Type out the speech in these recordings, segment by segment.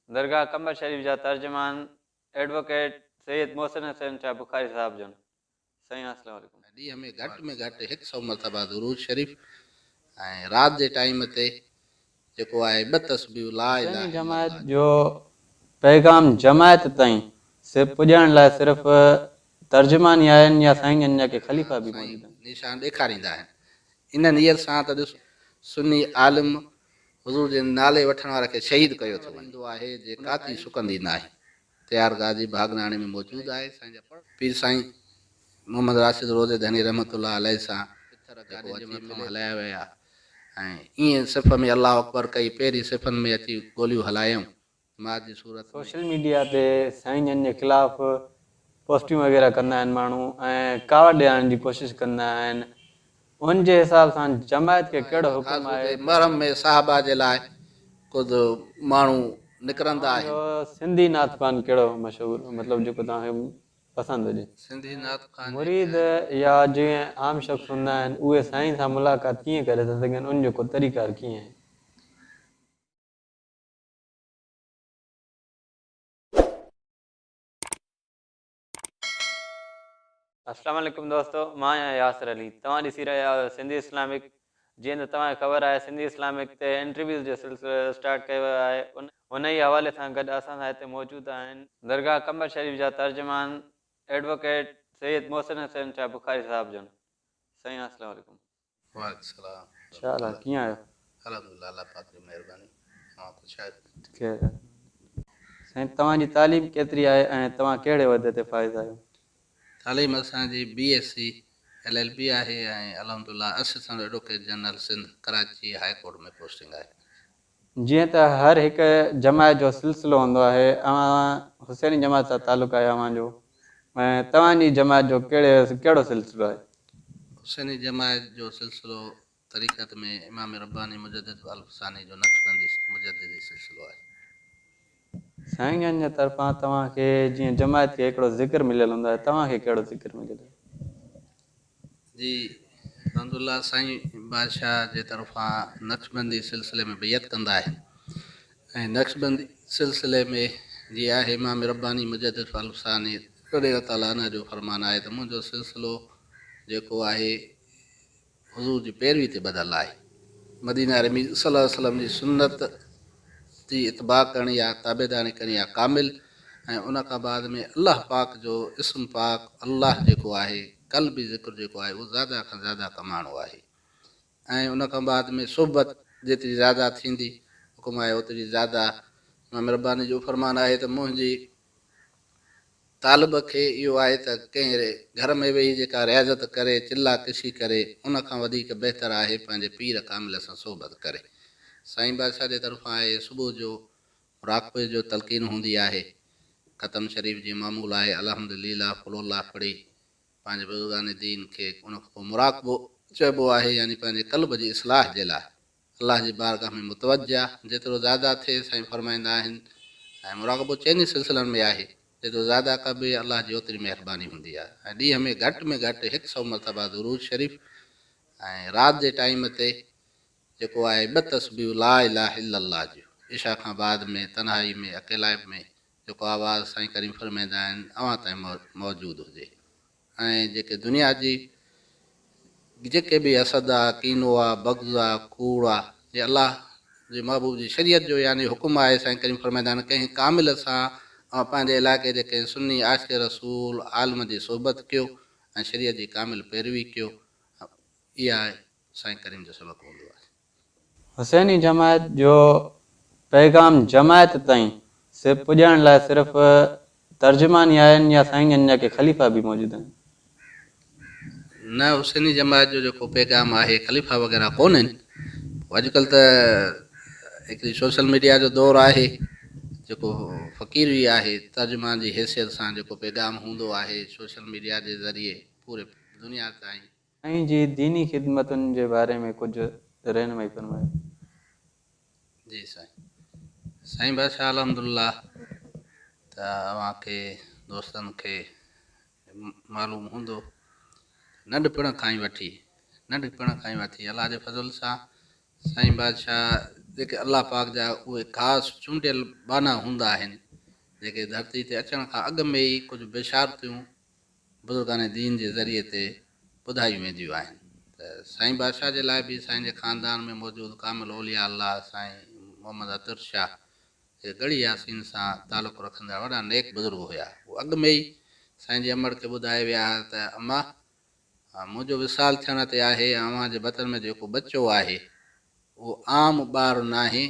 درگاهه قمبر شريف جا ترجمان ايڊووڪيٽ سيد محسن حسين شاهه بخاري صاحب جن. سائين السلام عليڪم. ڏينهن ۾ گهٽ ۾ گهٽ هڪ سئو مرتبه درود شريف ۽ رات جي ٽائيم تي جيڪو آهي ٻه تسبيحون لا اله حسيني الا جماعت الله. جو پيغام جماعت تائين پڄائڻ لاء صرف ترجمان ئي آهن يا سائين جن جا ڪي خليفا به سائين موجود آهن؟ نشان ڏيکاريندا آهن. ان نيت سان ته ڏس سني عالم حضور جي نالي وٺڻ واري کي شهيد ڪيو ٿو وڃي. آهي جي ڪاتي سڪندي ناهي. تيار غازي ڀاڳناڻي ۾ موجود آهي. سائين جا پڙ. پير سائين محمد راشد روضي ڌڻي رحمة الله عليه سان پٿر گاڏين جي مٿان هلايا ويا ۽ ائين صف ۾ الله اڪبر ڪئي پهرين صفن ۾ اچي گوليون هلايائون مات جي صورت ۾. سوشل ميڊيا تي سائين جن جي خلاف پوسٽيون وغيره ڪندا آهن ماڻهو ۽ ڪاوڙ ڏيارڻ جي ڪوشش ڪندا آهن ان جي حساب سان جماعت کي ڪهڙو خاص حڪم طور آهي؟ تي محرم ۾ صحابه جي لاء ڪجهه ماڻهو نڪرندا توهان آهن. جو سنڌي نعت خوان ڪهڙو مشهور مطلب جيڪو توهان کي پسند هجي؟ سنڌي نعت خوان جيڪي مريد آهن. يا جيئن عام شخص هوندا آهن اهي سائين سان ملاقات ڪيئن ڪري ٿا سگهن ان جو ڪو طريقار ڪيئن آهي؟ اسلام عليڪم دوستو مان آهيان ياسر علي توهان ڏسي رهيا آهيو سنڌي اسلامڪ جيئن ته توهان کي خبر آهي سنڌي اسلامڪ تي انٽرويوز جو سلسلو اسٽارٽ ڪيو ويو آهي ان ئي حوالي سان گڏ اسان سان هتي موجود آهن درگاهه قمبر شريف جا ترجمان ايڊووڪيٽ سيد محسن حسين شاهه بخاري صاحب جن. سائين السلام عليڪم. وعليڪم السلام ڇا حال آهي ڪيئن آهيو؟ الحمدلله الله پاڪ جي مهرباني اوهان خوش آهيو؟ خير سائين توهان جي تعليم ڪيتري آهي ۽ توهان ڪهڙي عهدي تي فائز آهيو؟ تعليم اسان جي B S C L L B آهي ۽ الحمدلله assistant advocate general Sindh Karachi high court ۾ posting آهي. جيئن ته هر هڪ جماعت جو سلسلو هوندو آهي اوهان حسيني جماعت سان تعلق آهي اوهان جو ۽ توهان جي جماعت جو ڪهڙي ڪهڙو سلسلو آهي؟ حسيني جماعت جو سلسلو طريقت ۾ امام رباني مجدد الف ثاني جو نقشبندي مجددي سلسلو آهي. سائين جن جي طرفان توهان کي جيئن جماعت کي هڪڙو ذڪر مليل هوندو آهي توهان کي ڪهڙو ذڪر مليل آهي؟ جي الحمدلله سائين بادشاهه جي طرفان نقشبندي سلسلي ۾ بيعت ڪندا آهن ۽ نقشبندي سلسلي ۾ جي آهي امام رباني مجدد الف ثاني رضي الله تعالٰي عنه جو فرمان آهي ته منهنجو سلسلو جيڪو آهي حضور جي پيروي تي ٻڌل آهي. مدينه واري مير صلي الله عليه وسلم جي سنت جي اتباع ڪرڻي آ، تابعداري ڪرڻي آ ڪامل ۽ ان کان بعد ۾ الله پاڪ جو اسم پاڪ الله جيڪو آهي قلبي ذڪر جيڪو آهي اهو زياده کان زياده ڪمائڻو آهي ۽ ان کان بعد ۾ صحبت جيتري زياده ٿيندي حڪم آهي اوتري زياده امام رباني جو فرمان آهي ته منهنجي طالب کي اهو آهي ته ڪنهن گهر ۾ ويهي جيڪا رياضت ڪري، چلا ڪشي ڪري، ان کان وڌيڪ بهتر آهي پنهنجي پير ڪامل سان صحبت ڪري. سائين بادشاهه جي طرفان آهي صبح جو مراقبي جو تلقين هوندي آهي. ختم شريف جيئن معمول آهي الحمد لله قل الله پڙهي پنهنجي بزرگان دين کي ان کان پوء مراقبو چئبو آهي يعني پنهنجي قلب جي اصلاح جي لاء الله جي بارگاھ ۾ متوجه جيترو زياده ٿئي سائين فرمائيندا آهن ۽ مراقبو چئني سلسلن ۾ آهي جيترو زياده ڪبي الله جي اوتري مهرباني هوندي آهي ۽ ڏينهن ۾ گهٽ ۾ گهٽ هڪ سئو مرتبه درود شريف ۽ رات جي ٽائيم تي جيڪو آهي ٻه تسبيحون لا اله الا الله جون عشاء کان بعد ۾ تنهائي ۾ اڪيلائپ ۾ جيڪو آواز سائين ڪريم فرمائيندا آهن اوهان تائين موجود هجي. ۽ جيڪي دنيا جي جيڪي به حسد آ، ڪينو آ، بغض آ، ڪوڙ آ، جي الله جي محبوب جي شريعت جو يعني حڪم آهي، سائين ڪريم فرمائيندا آهن ڪنهن ڪامل سان اوهان پنهنجي علائقي جي ڪنهن سني عاشق رسول عالم جي صحبت ڪيو ۽ شريعت جي ڪامل پيروي ڪيو اها سائين ڪريم جو سبق هوندو آهي. حسيني جماعت جو پيغام جماعت تائين پڄائڻ لاء صرف ترجمان ئي آهن يا سائين جن جا ڪي خليفا به موجود آهن؟ نه حسيني جماعت جو جيڪو پيغام آهي خليفا وغيره ڪونهن پوء اڄڪلهه ته هڪڙي سوشل ميڊيا جو دور آهي جيڪو فقير ئي آهي ترجمان جي حيثيت سان جيڪو پيغام هوندو آهي سوشل ميڊيا جي ذريعي پوري دنيا تائين. سائين جي ديني خدمتن جي باري ۾ ڪجهه رهنمائي فرمايو. جي سائين. سائين بادشاهه الحمدلله ته اوهان کي دوستن کي معلوم هوندو ننڍپڻ کان ئي وٺي ننڍپڻ کان ئي وٺي الله جي فضل سان سائين بادشاهه جيڪي الله پاڪ جا اهي خاص چونڊيل ٻانها هوندا آهن، جيڪي ڌرتي تي اچڻ کان اڳ ۾ ئي ڪجهه بشارتيون بزرگان دين جي ذريعي تي ٻڌايون وينديون آهن ته سائين بادشاهه جي لاء به سائين جي خاندان ۾ موجود ڪامل اولياء الله سائين محمد عطر شاهه جيڪي ڳڙهي ياسين سان تعلق رکندڙ وڏا نيڪ بزرگ هيا، هو اڳ ۾ ئي سائين جي امڙ کي ٻڌائي ويا ها ته اما! منهنجو وصال ٿيڻ تي آهي ۽ اوهان جي بطن ۾ جيڪو ٻچو آهي، اهو عام ٻار ناهي،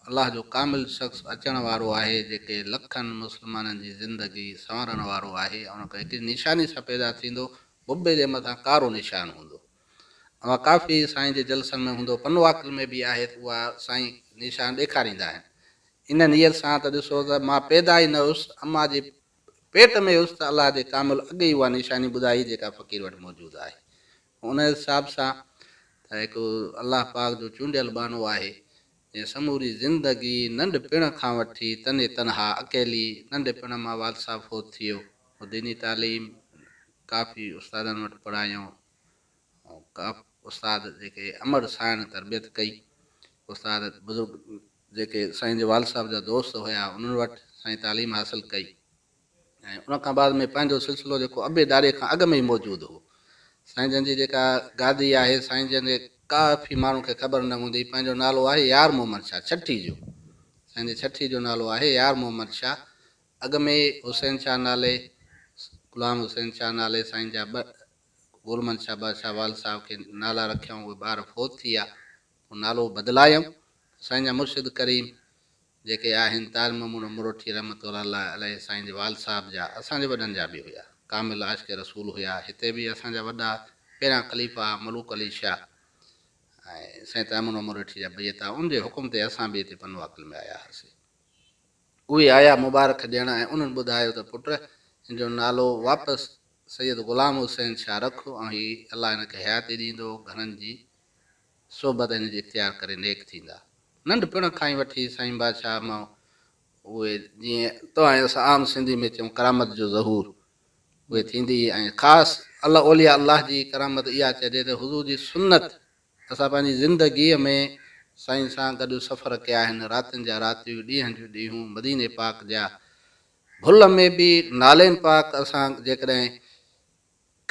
الله جو ڪامل شخص اچڻ وارو آهي، جيڪي لکن مسلمانن جي زندگي سنوارڻ وارو آهي ۽ ان کي هڪڙي نشاني سان پيدا ٿيندو، ببي جي مٿان ڪارو نشان هوندو. اوهان ڪافي سائين جي جلسن ۾ هوندو، پنوعاقل ۾ به آهي ته اها سائين نشان ڏيکاريندا آهن. ان نيت سان ته ڏسو ته مان پيدا ئي نه هيس، امان جي پيٽ ۾ هيس ته الله جي ڪامل اڳ ئي اها نشاني ٻڌائي جيڪا فقير وٽ موجود آهي. ان حساب سان ته هڪ الله پاڪ جو چونڊيل ٻانهو آهي، جنهن سموري زندگي ننڍپڻ کان وٺي تن تنها، اڪيلي، ننڍپڻ مان والد صاحب فوت ٿي ويو، پوء ديني تعليم ڪافي استادن وٽ پڙهايائون ۽ استاد جيڪي امڙ سائڻ تربيت ڪئي، استاد بزرگ جيڪي سائين جي والد صاحب جا دوست هيا انهن وٽ سائين تعليم حاصل ڪئي. ۽ ان کان بعد ۾ پنهنجو سلسلو جيڪو ابي ڏاڏي کان اڳ ۾ ئي موجود هو. سائين جن جي جيڪا گادي آهي، سائين جن جي ڪافي ماڻهن کي خبر نه هوندي، پنهنجو نالو آهي يار محمد شاهه ڇٺي جو. سائين جي ڇٺي جو نالو آهي يار محمد شاهه. اڳ ۾ حسين شاهه نالي، غلام حسين شاهه نالي سائين جا ٻه گولمند شاهه بادشاهه والد صاحب کي نالا رکيائون، اهي ٻار فوت ٿي ويا، پوء نالو بدلايائون. سائين جا مرشد ڪريم جيڪي آهن تاج محمود امروٺي رحمة الله عليه سائين جي والد صاحب جا اسان جي وڏن جا به هيا ڪامل عاشق رسول هيا هتي به اسان جا وڏا پهريان خليفا ملوڪ علي شاهه ۽ سائين تاج محمود امروٺي جا بيعت ان جي حڪم تي اسان به هتي پنوعاقل ۾ آيا هئاسي اهي آيا مبارڪ ڏيڻ ۽ انهن ٻڌايو ته پٽ هن جو نالو واپس سيد غلام حسين شاهه رک ۽ هي الله هن کي حياتي ڏيندو گهڻن جي صحبت هن جي اختيار ڪري نيڪ ٿيندا. ننڍپڻ کان ئي وٺي سائين بادشاهه مان اهي جيئن توهان ۽ اسان عام سنڌي ۾ چئون ڪرامت جو ظهور اهي ٿيندي هئي ۽ خاص الله اولياء الله جي ڪرامت اها چئجي ته حضور جي سنت اسان پنهنجي زندگيء ۾ سائين سان گڏ سفر ڪيا آهن راتين جا راتيون ڏينهن جون ڏينهون مديني پاڪ جا ڀل ۾ به نالين پاڪ اسان جيڪڏهن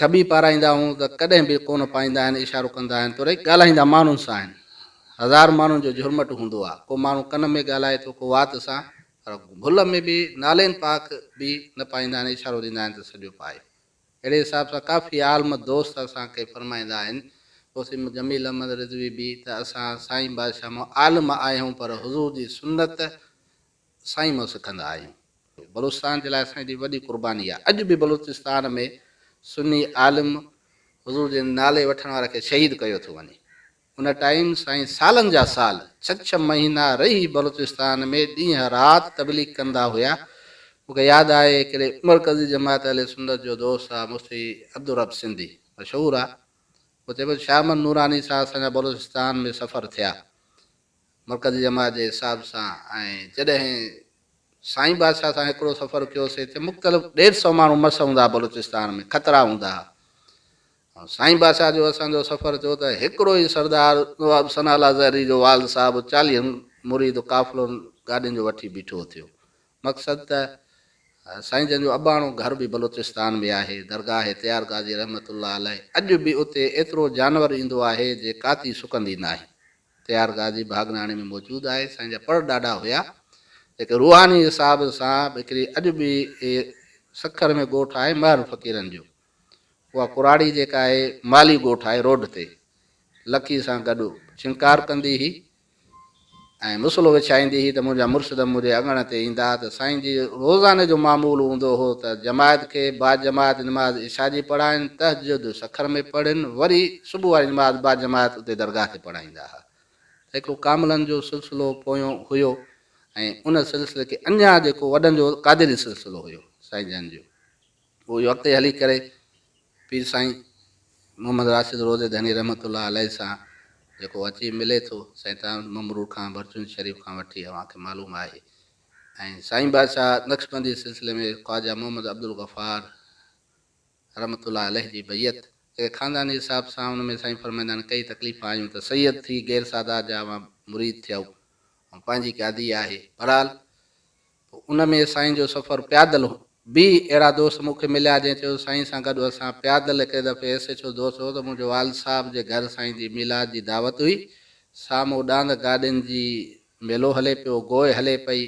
کٻي پارائيندا هون ته ڪڏهن به ڪونه پائيندا آهن، اشارو ڪندا آهن توڙي ڳالهائيندا ماڻهن سان آهن. هزار ماڻهن جو جهرمٽ هوندو آ. ڪو ماڻهو ڪن ۾ ڳالهائي ٿو، ڪو وات سان، پر ڀل ۾ به نالين پاڪ به نه پائيندا آهن، اشارو ڏيندا آهن ته سڄو پايو. اهڙي حساب سان ڪافي عالم دوست اسان کي فرمائيندا آهن، وسيم جميل احمد رضوي به ته اسان سائين بادشاهه مان عالم آهيون پر حضور جي سنت سائين مان سکندا آهيون. بلوچستان جي لاء سائين جي وڏي قرباني آهي. اڄ به بلوچستان ۾ سني عالم حضور جي نالي وٺڻ واري کي شهيد ڪيو ٿو وڃي. ان ٽائيم سائين سالن جا سال ڇهه ڇهه مهينا رهي بلوچستان ۾ ڏينهن رات تبليغ ڪندا هيا. مون کي ياد آهي هڪڙي مرڪزي جماعت اهل سنت جو دوست آ مفتي عبدالرب سنڌي مشهور آ. هو چئي پيو شاهه احمد نوراني سان اسان جا بلوچستان ۾ سفر ٿيا. مرڪزي جماعت جي حساب سان ۽ جڏهن سائين بادشاهه سان هڪڙو سفر ڪيوسي ته مختلف ڏيڍ سئو ماڻهو مس هوندا ها بلوچستان ۾ خطرا هوندا ها ۽ سائين بادشاهه جو اسان جو سفر ٿيو ته هڪڙو ئي سردار نواب ثناء الله زهري جو والد صاحب چاليهن مريد قافلو گاڏين جو وٺي بيٺو ٿيو مقصد ته سائين جن جو اباڻو گهر به بلوچستان ۾ آهي درگاهه تيار غازي رحمة الله عليه اڄ به اتي ايترو جانور ايندو آهي جي ڪاتي سڪندي ناهي. تيار غازي ڀاڳناڻي ۾ موجود آهي. سائين جا پڙ ڏاڏا هيا، جيڪي روحاني حساب سان هڪڙي اڄ به سکر ۾ ڳوٺ آهي مهر فقيرن جو، اها ڪراڙي جيڪا آهي مالي ڳوٺ آهي روڊ تي لڪي سان گڏ ڇنڪار ڪندي هئي ۽ مصلو وڇائيندي هئي ته منهنجا مرشد منهنجي اڱڻ تي ايندا ته سائين جي روزاني جو معمول هوندو هو ته جماعت کي باجماعت نماز عشاء جي پڙهائين، تهجد سکر ۾ پڙهين، وري صبح واري نماز باجماعت اتي درگاهه تي پڙهائيندا ها ته هڪڙو ڪاملن جو سلسلو پويون هيو ۽ ان سلسلي کي اڃا جيڪو وڏن جو قادري سلسلو هيو سائين جن جو اهو اڳتي هلي ڪري پير سائين محمد راشد روضي ڌڻي رحمة الله عليه سان جيڪو اچي ملي ٿو سائين تان ممرور کان ڀرچون شريف کان وٺي اوهان کي معلوم آهي ۽ سائين بادشاهه نقشبندي سلسلي ۾ خواجه محمد عبدالغفار رحمة الله عليه جي بيعت جيڪي خانداني حساب سان ان ۾ سائين فرمائيندا آهن ڪئي تڪليفون آيون ته سيد ٿي غير سادات جا اوهان مريد ٿيؤ. ۽ پنهنجي گادي آهي. بهرحال پوء ان ۾ سائين جو سفر پيادل هو. به اهڙا دوست مون کي مليا جنهن چيو سائين سان گڏ اسان پيادل هڪڙي دفعي ايس ايڇ او دوست هو ته منهنجو والد صاحب جي گهر سائين جي ميلاد جي دعوت هئي سامهون ڏاند گاڏين جي ميلو هلي پيو گوء هلي پئي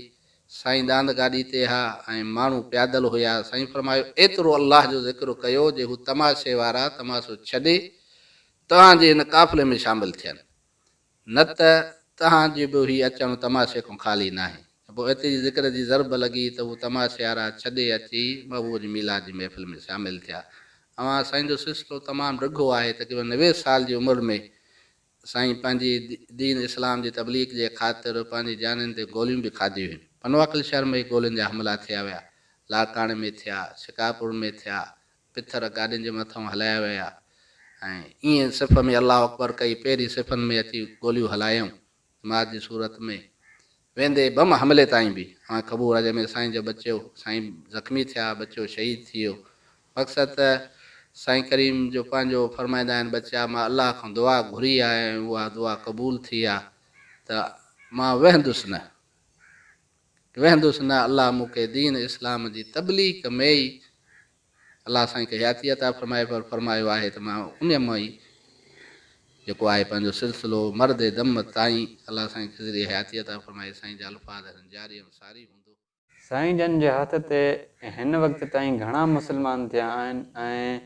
سائين ڏاند گاڏي تي ها ۽ ماڻهو پيادل هيا سائين فرمايو ايترو الله جو ذڪر ڪيو جي هو تماشي وارا تماشو ڇڏي توهان جي هن قافلي ۾ شامل ٿين نه ته توهان جي به هي اچڻ تماشي کان خالي ناهي. ته پوء ايتري ذڪر جي ضرب لڳي ته هو تماشيارا ڇڏي اچي محبوب جي ميلاد جي محفل ۾ شامل ٿيا. اوهان سائين جو سلسلو تمام ڊگهو آهي تقريبن 90 سال جي عمر ۾ سائين پنهنجي دين اسلام جي تبليغ جي خاطر پنهنجي جانين تي گوليون به کاڌيون هيون. پنوعاقل شهر ۾ گولين جا حملا ٿيا ويا، لاڙڪاڻي ۾ ٿيا، شڪارپور ۾ ٿيا، پٿر گاڏين جي مٿئون هلايا ويا ۽ ائين صف ۾ الله اڪبر ڪئي پهرين صفن ۾ اچي گوليون هلايائون جماعت جي صورت ۾ ويندي بم حملي تائين به اوهان کي خبر آهي جنهن ۾ سائين جو ٻچو سائين زخمي ٿيا ٻچو شهيد ٿي ويو مقصد ته سائين ڪريم جو پنهنجو فرمائيندا آهن ٻچا مان الله کان دعا گهري آهي ۽ اها دعا قبول ٿي آهي ته مان ويهندس نه ويهندس نه الله مون کي دين اسلام جي تبليغ ۾ ئي الله سائين کي حياتي عطا فرمائي پر فرمايو آهي ته مان انهيء مان ئي جيڪو آهي پنهنجو سلسلو مرد دم تائين الله سائين کي ذريعي حياتي عطا فرمائي سائين جا الفاظ هن جاري ۽ ساري هوندو. سائين جن جي هٿ تي هن وقت تائين گهڻا مسلمان ٿيا آهن ۽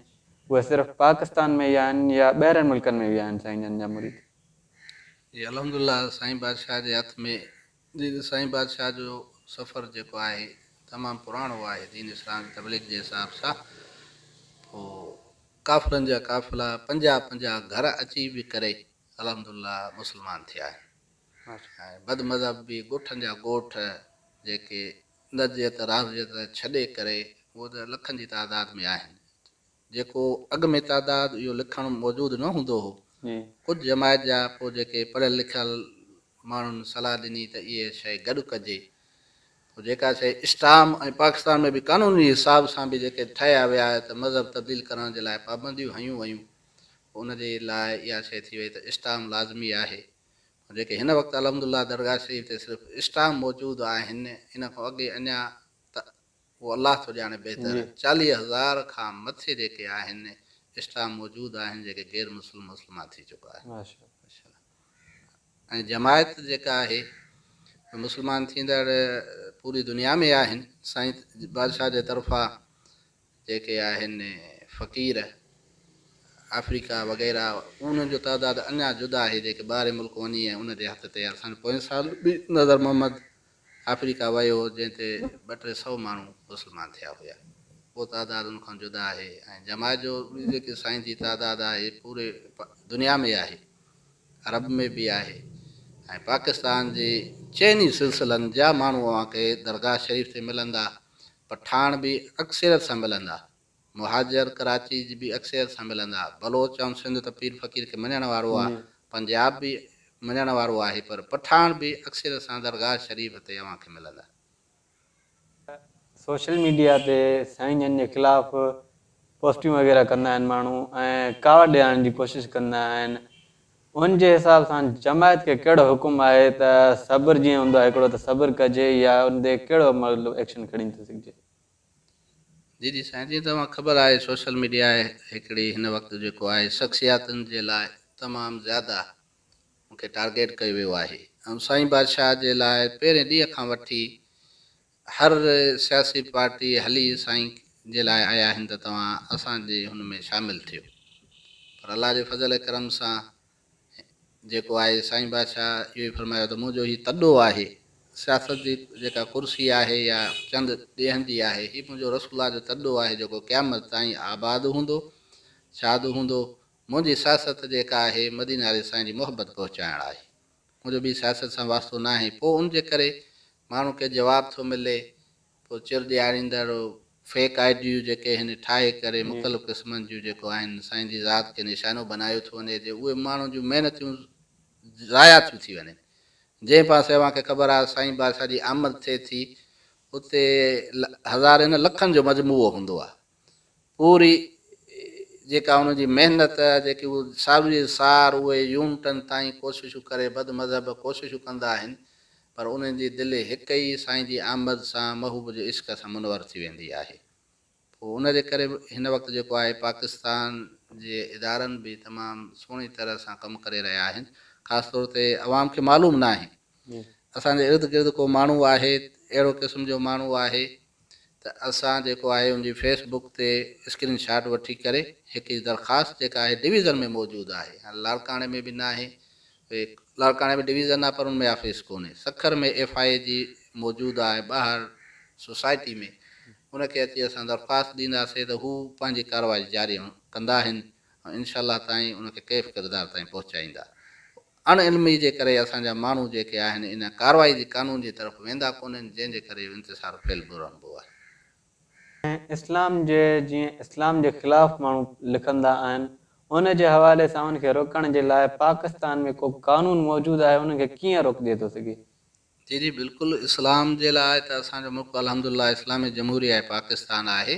اهي صرف پاڪستان ۾ ئي آهن يا ٻاهرين ملڪن ۾ به آهن سائين جن جا مريد؟ جي الحمدلله سائين بادشاهه جي هٿ ۾ جي ته سائين بادشاهه جو سفر جيڪو آهي تمام پراڻو آهي دين اسلام جي تبليغ جي حساب سان پوء ڪافرن جا قافلا پنجاهه پنجاهه گهر اچي به ڪري الحمدلله مسلمان ٿيا آهن ۽ بد مذهب به ڳوٺن جا ڳوٺ جيڪي نجيت رافضيت ڇڏي ڪري اهو ته لکن جي تعداد ۾ آهن جيڪو اڳ ۾ تعداد اهو لکڻ موجود نه هوندو هو. ڪجهه جماعت جا پوء جيڪي پڙهيل لکيل ماڻهن صلاح ڏني ته اهي شيء گڏ ڪجي. پوء جيڪا شيء اسٽام ۽ پاڪستان ۾ به قانوني حساب سان به جيڪي ٺهيا ويا ته مذهب تبديل ڪرڻ جي لاء پابنديون هنيون ويون پوء ان جي لاء اها شيء ٿي وئي ته اسٽام لازمي آهي. پوء جيڪي هن وقت الحمدالله درگاهه شريف تي صرف اسٽام موجود آهن ان کان اڳي اڃا ته اهو الله ٿو ڄاڻي بهتر. 40,000 کان مٿي جيڪي آهن اسٽام موجود آهن جيڪي غير مسلم مسلمان ٿي چڪا آهن. ۽ جماعت جيڪا آهي مسلمان ٿيندڙ پوري دنيا ۾ آهن. سائين بادشاهه جي طرفان جيڪي آهن فقير آفريڪا وغيره انهن جو تعداد اڃا جدا آهي جيڪي ٻاهرين ملڪ وڃي ۽ ان جي هٿ تي اسان جو پوئين سال به نظر محمد آفريڪا ويو هو جنهن تي ٻه ٽي سئو ماڻهو مسلمان ٿيا هيا اهو تعداد ان کان جدا آهي ۽ جماعت جو به جيڪي سائين جي تعداد آهي پوري دنيا ۾ آهي عرب ۾ به آهي ۽ پاڪستان جي چئني سلسلن جا ماڻهو اوهان کي درگاهه شريف تي ملندا پٺاڻ به اڪثريت سان ملندا مهاجر ڪراچي جي به اڪثريت سان ملندا. بلوچ ۽ سنڌ ته پير فقير کي مڃڻ وارو آ، پنجاب به مڃڻ وارو آهي پر پٺاڻ به اڪثريت سان درگاهه شريف تي اوهان کي ملندا. سوشل ميڊيا تي سائين جن جي خلاف پوسٽيون وغيره ڪندا آهن ماڻهو ۽ ڪاوڙ ڏيارڻ جي ڪوشش ڪندا آهن ان جي حساب سان جماعت کي ڪهڙو حڪم آهي ته صبر جيئن هوندو آهي هڪڙو ته صبر ڪجي يا ان تي ڪهڙو مطلب ايڪشن کڻي ٿو سگهجي. جي جي سائين جيئن توهان خبر آهي سوشل ميڊيا هڪڙي هن وقت جيڪو آهي شخصياتن جي لاء تمام زياده ان کي ٽارگيٽ ڪيو ويو آهي ۽ سائين بادشاهه جي لاء پهرين ڏينهن کان وٺي هر سياسي پارٽي هلي سائين جي لاء آيا آهن ته توهان اسان جي هن ۾ شامل ٿيو پر الله جي فضل ڪرم سان جيڪو آهي سائين بادشاهه اهو ئي فرمايو ته منهنجو هي تڏو آهي، سياست جي جيڪا ڪرسي آهي يا چند ڏينهن جي آهي، هي منهنجو رسول الله جو تڏو آهي جيڪو قيامت تائين آباد هوندو، شاد هوندو، منهنجي سياست جيڪا آهي مديني واري سائين جي محبت پهچائڻ آهي، منهنجو ٻي سياست سان واسطو ناهي، پوء ان جي ڪري ماڻهو کي جواب ٿو ملي پوء چر ڏياريندڙ فيڪ I ڊيون جيڪي هن ٺاهي ڪري مختلف قسمن جون جيڪو آهن سائين جي ذات کي نشانو بنايو ٿو وڃي جي اهي ماڻهن جون محنتون ضايع ٿيون ٿي وڃن جنهن پاسي اوهان کي خبر آهي سائين بادشاهه جي آمد ٿئي ٿي اتي هزارين نه لکن جو مجموعو هوندو آهي پوري جيڪا انهن جي محنت جيڪي هو ساري سار اهي يونٽن تائين ڪوششون ڪري بد مذهب ڪوششون ڪندا آهن. پر انهن جي دل هڪ ئي سائين جي آمد سان محبوب جي عشق سان منور ٿي ويندي آهي. پوء ان جي ڪري هن وقت جيڪو آهي پاڪستان جي ادارن به تمام سهڻي طرح سان ڪم ڪري رهيا آهن. خاص طور تي عوام کي معلوم ناهي. اسان جي ارد گرد ڪو ماڻهو آهي اهڙو قسم جو ماڻهو آهي ته اسان جيڪو آهي ان جي فيس بڪ تي اسڪرين شاٽ وٺي ڪري هڪ درخواست جيڪا آهي ڊويزن ۾ موجود آهي. هاڻي لاڙڪاڻي ۾ به ناهي، لاڙڪاڻي ۾ ڊويزن آهي پر ان ۾ آفيس ڪونهي. سکر ۾ ايف I اي جي موجود آهي ٻاهر سوسائٽي ۾ ان کي اچي اسان درخواست ڏينداسين ته هو پنهنجي ڪارروائي جاري ڪندا آهن ۽ انشاء الله تائين ان کي ڪيف ڪردار تائين پهچائيندا. اڻ علمي جي ڪري اسان جا ماڻهو جيڪي آهن ان ڪارروائي جي قانون جي طرف ويندا ڪونهن جنهن جي ڪري انتشار ڦهلبو رهندو آهي. ۽ اسلام جي جيئن اسلام جي خلاف ماڻهو لکندا آهن ان جي حوالي سان ان کي روڪڻ جي لاء پاڪستان ۾ ڪو قانون موجود آهي انهن کي ڪيئن روڪجي ٿو سگهي؟ جي جي بلڪل اسلام جي لاء ته اسان جو ملڪ الحمدلله اسلامي جمهوريه پاڪستان آهي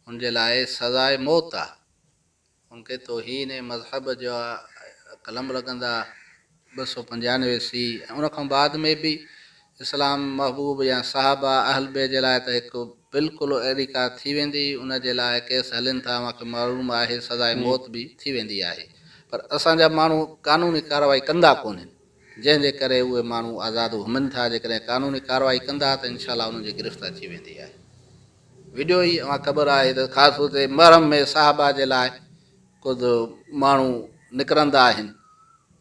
ان جي لاء سزاء موت آ ان کي توهين مذهب جا قلم لڳندا 295 سي ۽ ان کان بعد ۾ به اسلام محبوب يا صحابه اهل بيت جي لاء ته هڪ بلڪل اهڙي ڪا ٿي ويندي ان جي لاء ڪيس هلن ٿا اوهان کي معلوم آهي سزاء موت به ٿي ويندي آهي پر اسان جا ماڻهو قانوني ڪارروائي ڪندا ڪونهن. جنهن جي ڪري اهي ماڻهو آزاد گهمن ٿا، جيڪڏهن قانوني ڪارروائي ڪندا ته انشاء الله انهن جي گرفت اچي ويندي آهي. وڊيو ئي اوهان خبر آهي ته خاص طور تي محرم ۾ صحابه جي لاء ڪجهه ماڻهو نڪرندا آهن.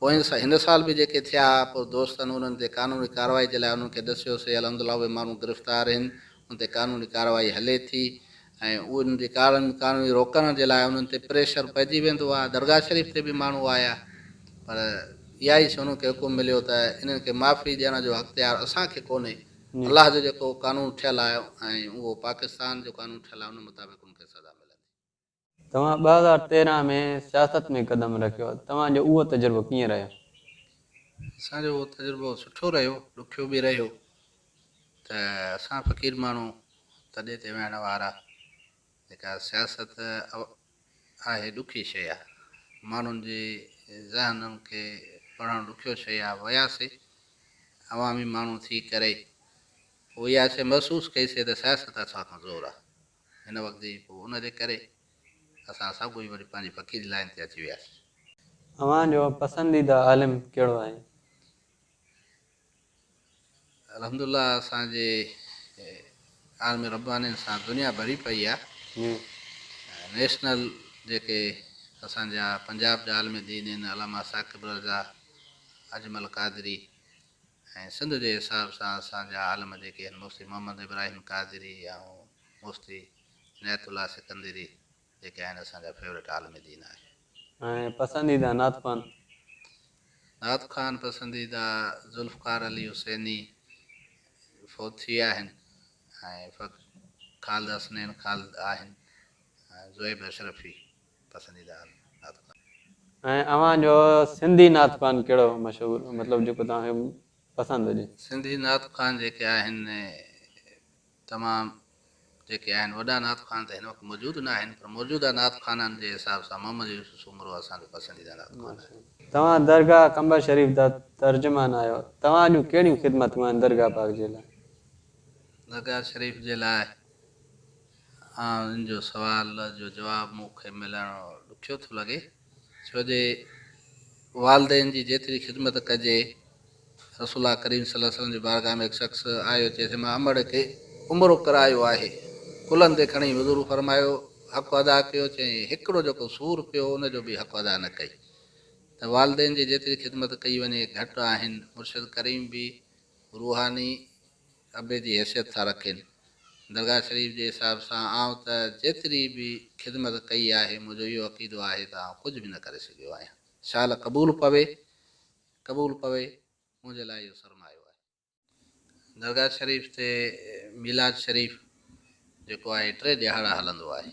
پوئين هن سال به جيڪي ٿيا پوء دوستن انهن تي قانوني ڪارروائي جي لاء انهن کي ڏسيوسي الحمدلله اهي ماڻهو گرفتار آهن ان تي قانوني ڪارروائي هلي ٿي ۽ انهن جي قانوني روڪڻ جي لاء انهن تي پريشر پئجي ويندو آهي. درگاهه شريف تي به ماڻهو آيا پر اها ئي انهن کي حڪم مليو ته انهن کي معافي ڏيڻ جو اختيار اسان کي ڪونهي. الله جو جيڪو قانون ٺهيل آهي ۽ اهو پاڪستان جو قانون ٺهيل آهي ان مطابق انهن کي سزا ملندي. توهان 2013 ۾ سياست ۾ قدم رکيو، توهان جو اهو تجربو ڪيئن رهيو؟ اسان جو اهو تجربو سٺو رهيو، ڏکيو به رهيو ته اسان فقير ماڻهو تڏي تي ويهڻ وارا، جيڪا سياست آهي ڏکي شيء آهي، ماڻهن جي ذهنن کي پڙهڻ ڏکيو شيء آهي، وياسي عوامي ماڻهو ٿي ڪري پوء اها شيء محسوس ڪئي سي ته سياست اسان کان زور آهي. هن وقت جي پوء ان جي ڪري اسان ساڳيو ئي وري پنهنجي فقيري لائين تي اچي وياسين. اوهان جو پسنديده عالم ڪهڙو آهي؟ الحمدلله اسان جي عالم ربانين سان دنيا ڀري پئي آ. نيشنل جيڪي اسان جا پنجاب جا عالم دين آهن علامه ثاقب رضا، اجمل قادري ۽ سنڌ جي حساب سان اسان جا عالم جيڪي آهن مفتي محمد ابراهيم قادري ۽ مفتي عنايت الله سڪندري جيڪي آهن اسان جا فيورٽ عالم دين آهن. ۽ پسنديده نعت خوان؟ نعت خوان پسنديده ذوالفقار علي حسيني فوت ٿي ويا آهن ۽ خالد حسنين خالد آهن ۽ زويب اشرفي پسنديده نعت خوان. ۽ اوهان جو سنڌي نعت خوان ڪهڙو مشهور مطلب جيڪو توهان کي پسند هجي؟ سنڌي نعت خوان جيڪي آهن تمام جيڪي آهن وڏا نعت خوان ته هن وقت موجود نه آهن پر موجوده نعت خوانن جي حساب سان محمد يوسف سومرو اسان جو پسنديده نعت خوان آهي. توهان درگاهه قمبر شريف جا ترجمان آهيو توهان جون ڪهڙيون خدمتون آهن درگاهه پاڪ جي لاء؟ درگاهه شريف جي لاء ان جو سوال جو جواب مون کي ملڻ ڏکيو ٿو لڳي ڇو جي والدين جي جيتري خدمت ڪجي رسول الله ڪريم صلي الله عليه وسلم جي بارگاهه ۾ هڪ شخص آيو چيس مان امڙ کي عمرو ڪرايو آهي ڪلهن تي کڻي حضور فرمايو حق ادا ڪيو چيائين هڪڙو جيڪو سور پيو ان جو به حق ادا نه ڪئي ته والدين جي جيتري خدمت ڪئي وڃي گهٽ آهن مرشد ڪريم به روحاني ابي جي حيثيت ٿا رکين. درگاهه شريف جي حساب سان آئون ته جيتري به خدمت ڪئي آهي منهنجو اهو عقيدو آهي ته آئون ڪجهه به نه ڪري سگهيو آهيان. شال قبول پوي قبول پوي منهنجي لاء اهو سرمايو آهي. درگاهه شريف تي ميلاد شريف جيڪو آهي ٽي ڏهاڙا هلندو آهي.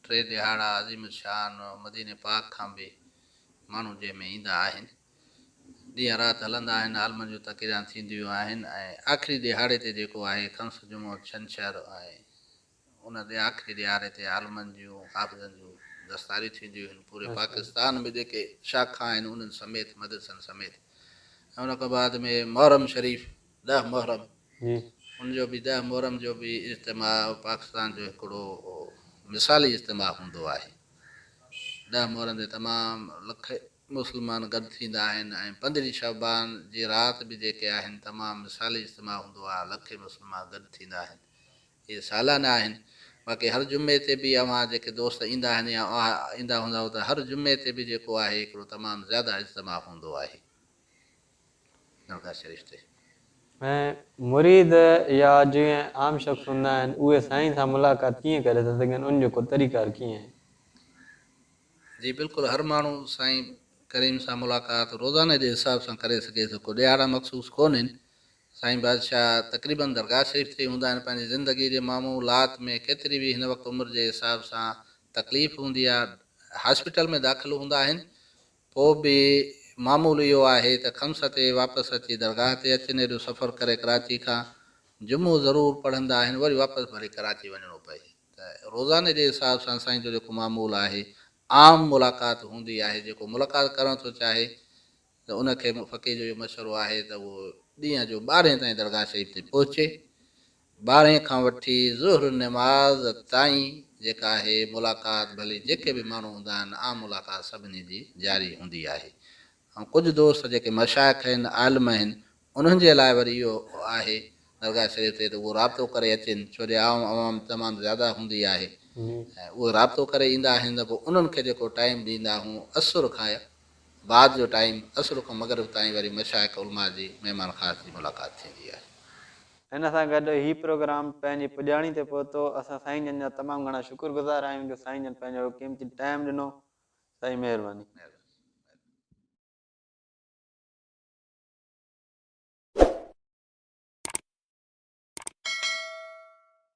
ٽي ڏهاڙا عظيم الشان مديني پاڪ کان به ماڻهو جنهن ۾ ايندا آهن. ڏينهن رات هلندا آهن، عالمن جون تقريران ٿينديون آهن ۽ آخري ڏهاڙي تي جيڪو آهي خمس جمعو ڇنڇر ۽ ان آخري ڏهاڙي تي عالمن جون حافظن جون دستاريون ٿينديون آهن پوري پاڪستان ۾ جيڪي شاخا آهن انهن سميت مدرسن سميت ۽ ان کان بعد ۾ محرم شريف 10 محرم ان جو به 10 محرم جو به اجتماع پاڪستان جو هڪڙو مثالي اجتماع هوندو آهي. 10 محرم تي تمام لکين مسلمان گڏ ٿيندا آهن ۽ 15 شعبان جي رات به جيڪي آهن تمام مثالي اجتماع هوندو آهي، لکين مسلمان گڏ ٿيندا آهن. اهي سالانه آهن. باقي هر جمعي تي به اوهان جيڪي دوست ايندا آهن يا اوهان ايندا هوندؤ ته هر جمعي تي به جيڪو آهي هڪڙو تمام زياده اجتماع هوندو آهي درگاهه شريف تي. ۽ مريد يا جيئن عام شخص هوندا آهن اهي سائين سان ملاقات ڪيئن ڪري ٿا سگهن ان جو ڪو طريقار ڪيئن آهي؟ جي بلڪل هر ماڻهو سائين ڪريم سان ملاقات روزاني جي حساب سان ڪري سگهي ٿو ڪو ڏهاڙا مخصوص ڪونهن. سائين بادشاهه تقريبن درگاهه شريف تي ئي هوندا آهن پنهنجي زندگي جي معمولات ۾ ڪيتري به هن وقت عمر جي حساب سان تڪليف هوندي آهي هاسپيٽل ۾ داخل هوندا آهن پوء به معمول اهو آهي ته خمس تي واپس اچي درگاهه تي اچن ايڏو سفر ڪري ڪراچي کان جمعو ضرور پڙهندا آهن وري واپس ڀلي ڪراچي وڃڻو پئي ته روزاني جي حساب سان سائين جو جيڪو معمول آهي عام ملاقات هوندي آهي جيڪو ملاقات ڪرڻ ٿو چاهي ته ان کي فقير جو اهو مشورو آهي ته اهو ڏينهن جو ٻارهين تائين درگاهه شريف تي پهچي، ٻارهين کان وٺي ظهر نماز تائين جيڪا آهي ملاقات ڀلي جيڪي به ماڻهو هوندا آهن عام ملاقات سڀني جي جاري هوندي آهي ۽ ڪجهه دوست جيڪي مشائخ آهن عالم آهن انهن جي لاء وري اهو آهي درگاهه شريف تي ته اهو رابطو ڪري اچن ڇو جو عام عوام تمام زياده هوندي آهي ۽ اهي رابطو ڪري ايندا آهن ته پوء انهن کي جيڪو ٽائيم ڏيندا آهيون عصر کان بعد جو ٽائيم عصر کان مغرب تائين وري مشائخ علماء جي مهمان خاص جي ملاقات ٿيندي آهي. ان سان گڏ هي پروگرام پنهنجي پڄاڻي تي پهتو. اسان سائين جن جا تمام گهڻا شڪر گذار آهيون جو سائين جن پنهنجو قيمتي ٽائيم ڏنو. سائين مهرباني.